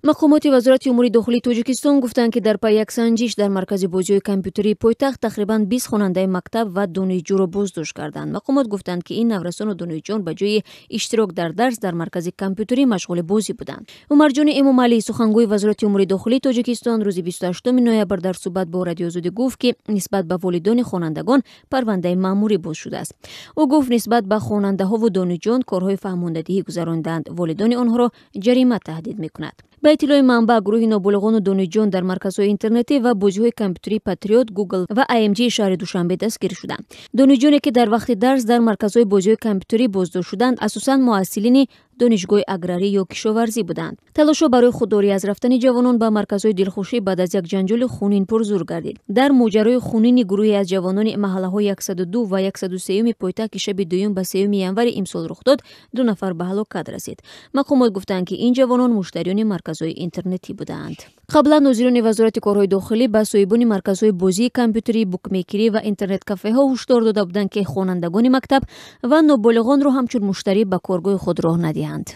Мақомоти Вазорати умури дохилии Тоҷикистон гуфтанд, ки дар пайи як санҷиш дар маркази бозиҳои компютерии пойтахт тақрибан 20 хонандаи мактаб ва донишҷӯро боздошт карданд. Мақомот гуфтанд, ки ин наврасону донишҷӯён ба ҷои иштирок дар дарс дар маркази компютерӣ машғули бозӣ буданд. Умарҷони Эмомалӣ, сухангӯи Вазорати умури дохилии Тоҷикистон, рӯзи 28 ноябр дар суҳбат бо Радиоозодӣ гуфт, ки нисбат ба волидони хонандагон парвандаи маъмурӣ боз шудааст. Ӯ гуфт, нисбат ба хонандаҳову донишҷӯён корҳои фаҳмондадиҳӣ гузаронданд, волидони онҳоро ҷарима таҳдид мекунад. Ба иттилои манбаъ, гурӯҳи ноболиғону донишҷӯён дар марказҳои интернетӣ ва бозиҳои компютерии Патриот, Гугл ва АМГ шаҳри Душанбе дастгир шуданд. Донишҷӯёне, ки дар вақти дарс дар марказҳои бозиҳои компютерӣ боздошт шуданд, асосан муҳассилини донишгоҳи аграрӣ ё кишоварзӣ буданд. Талошҳо барои худдорӣ аз рафтани ҷавонон ба марказҳои дилхушӣ баъд аз як ҷанҷоли хунин пурзур гардид. Дар моҷарои хунини гурӯҳе аз ҷавонони маҳаллаҳои 102 ва 103 пойтахт, ки шаби 2 ба 3 январи имсол рух дод, 2 нафар ба ҳалокат расид. Мақомот гуфтанд, ки ин ҷавонон муштариёни марказҳои интернетӣ буданд. Қаблан нозирони Вазорати корҳои дохилӣ ба соҳибони марказҳои бозии компютерӣ, букмекерӣ ва интернет-кафеҳо ҳушдор дода буданд, ки хонандагони мактаб ва ноболиғонро ҳамчун муштарӣ ба коргоҳи худ роҳ надиҳанд.